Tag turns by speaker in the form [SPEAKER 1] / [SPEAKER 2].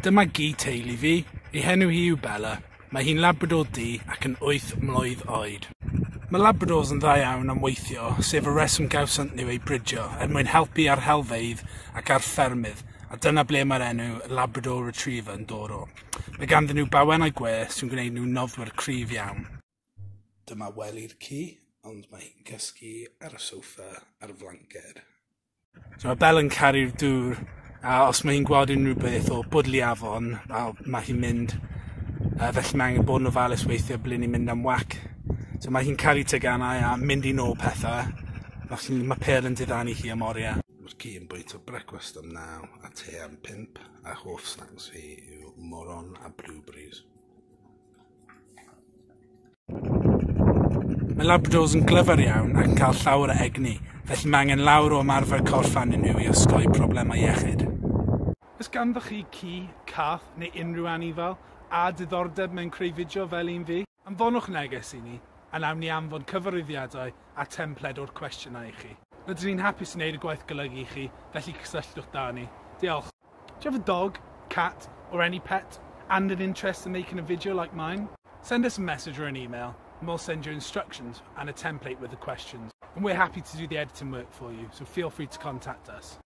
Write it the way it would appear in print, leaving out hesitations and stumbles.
[SPEAKER 1] Dyma gi teulu fi. Ei henw hi yw Bella. Mae hi'n Labrador du ac yn 8 mlwydd oed. Mae Labradors yn dda iawn am weithio, sef y reswm gawsant nhw eu bridio, er mwyn helpu ar helfeydd ac ar ffermydd, a dyna ble mae'r enw Labrador Retriever yn dod o. Mae ganddyn nhw bawennau gwe sy'n gwneud nhw noddwyr cryf iawn. Dyma wely'r ci, ond mae hi'n cysgu ar y soffa ar flanced. So mae Bella'n caru'r dŵr, a os mae hi'n gweld unrhyw beth o bwdli afon, a mae hi'n mynd, felly mae angen bod yn ofalus weithiau ble ni'n mynd am wac. So mae hi'n caru teganau a mynd i nôl pethau. Mae pêl yn diddanu hi am oriau. Mae'r ci yn bwyta brecwast am 9 a te am 5, a hoff snacks fi yw moron a blueberries. Mae Labradors yn glyfar iawn ac yn cael llawer o egni, felly mae angen lawer o ymarfer corff arnyn nhw i osgoi problemau iechyd. Oes ganddoch chi ci, cath neu unrhyw anifal a diddordeb mewn creu fideo fel un fi? Anfonwch neges i ni, a nawn ni anfon cyfarwyddiadau a templed o'r cwestiynau i chi. Rydyn ni'n hapus i wneud y gwaith golygu i chi, felly cysylltwch da ni. Diolch. Do you have a dog, cat, or any pet, and an interest in making a video like mine? Send us a message or an email, and we'll send you instructions and a template with the questions. And we're happy to do the editing work for you, so feel free to contact us.